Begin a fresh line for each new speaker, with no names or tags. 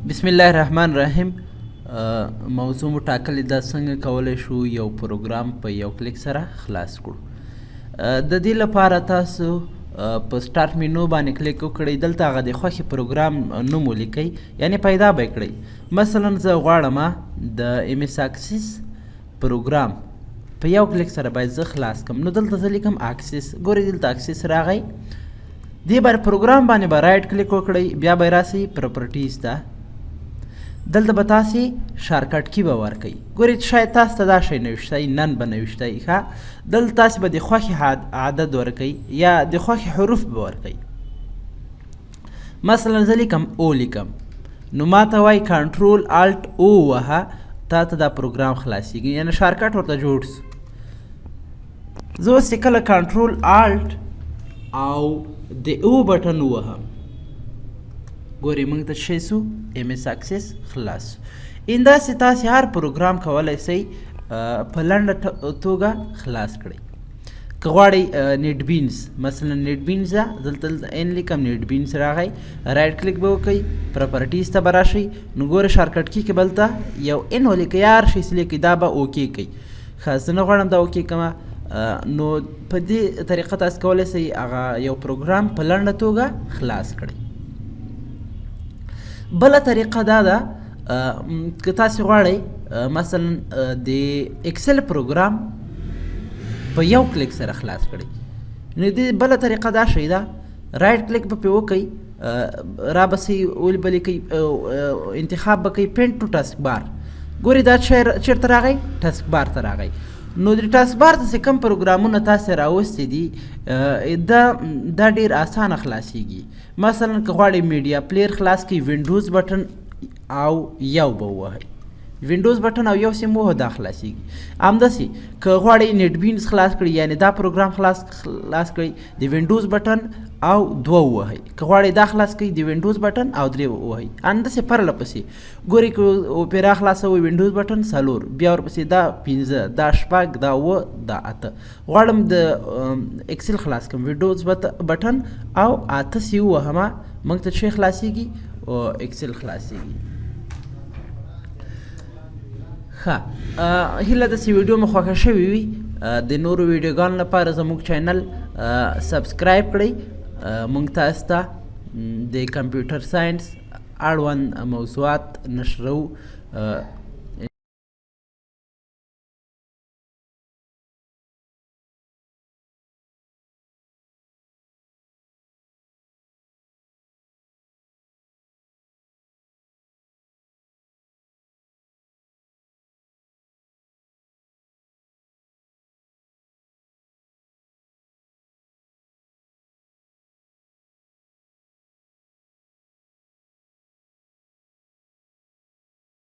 بسم الله الرحمن الرحیم. موضوع مو ټاکلې ده څنګه کولی شو یو پروګرام په یو کلیک سره خلاص کړو. د دې لپاره تاسو په start menu باندې کلیک وکړئ. دلته هغه د خوښې پروګرام نوم ولیکئ، یعنی پیدا به یې کړئ. مثلا زه غواړم د MS Access پروګرام په یو کلیک سره باید زه خلاص کړم، نو دلته زه لیکم Access. ګورئ دلته Access راغی. دې بار پروګرام باندې به right click وکړئ، بیا به راسئ properties ته. دلته به تاسې shortcut key به ورکئ. ګورئ شاید تاسو ته دا شی نوشتی، none به نوشتی. ښه، دلته تاسې به د خوښې عدد ورکئ یا د خوښې حروف به ورکئ. مثلا زه لیکم O لیکم، نو ما ته وایي Control Alt O وهه، تا ته دا پروګرام خلاصیږي، یعنی shortcut ورته جوړ سو. زه اوس چې کله Control Alt او د O button ووهم، ګورئ موږ ته څه سو، MS Access خلاص. انداسې تاسې هر پروګرام کولی سئ په لنډه توګه خلاص کړئ. که غواړئ NetBeans، مثلا NetBeans ده، دلته N لیکم، NetBeans راغی. right click به وکړئ، properties ته به راشئ، نو ګورئ shortcut key کې به دلته یو N ولیکئ، هر شی چې لیکئ دا به OK کوي. ښه، زه نه غواړم دا OK کړم. نو په دې طریقه تاسو کولی سئ هغه یو پروګرام په لنډه توګه خلاص کړئ. بله طریقه دا ده، که تاسې غواړئ مثلا د Excel پروګرام په یو کلیک سره خلاص کړئ، نو دې بله طریقه دا شی ده، right click به پرې وکړئ، را به سئ به لیکئ، انتخاب به کوئ pin to taskbar. ګورئ دا چېرته راغی، taskbar ته راغی. نو د taskbar ته چې کوم پروګرامونه تاسې راوستي دي، دا ډېر اسانه خلاصیږي. مثلا که غواړئ media player خلاص کړئ، Windows button او یو به ووهئ، Windows button او یو سیم ووهه، دا خلاصیږي. همداسې که غواړئ NetBeans خلاص کړئ، یعنی دا پروګرام خلاص کړئ، د Windows button او دوه ووهئ. که غواړئ دا خلاص کړئ، د Windows button او درې ووهئ. همداسې پرله پسې. ګورئ که اوپیرا خلاصوئ، Windows button څلور، بیا ورپسې دا پنځه، دا شپږ، دا اووه، دا اته. غواړم د Excel خلاص کړم، Windows button او اته سي ووهمه، موږ ته څه خلاصیږي، Excel خلاصیږي. ښه، هیله ده چې ویډیو مو خوښه شوې وي. د نورو ویډیوګانو لپاره زموږ channel subscribe کړئ. موږ تاسو ته د computer science اړوند موضوعات نشروو.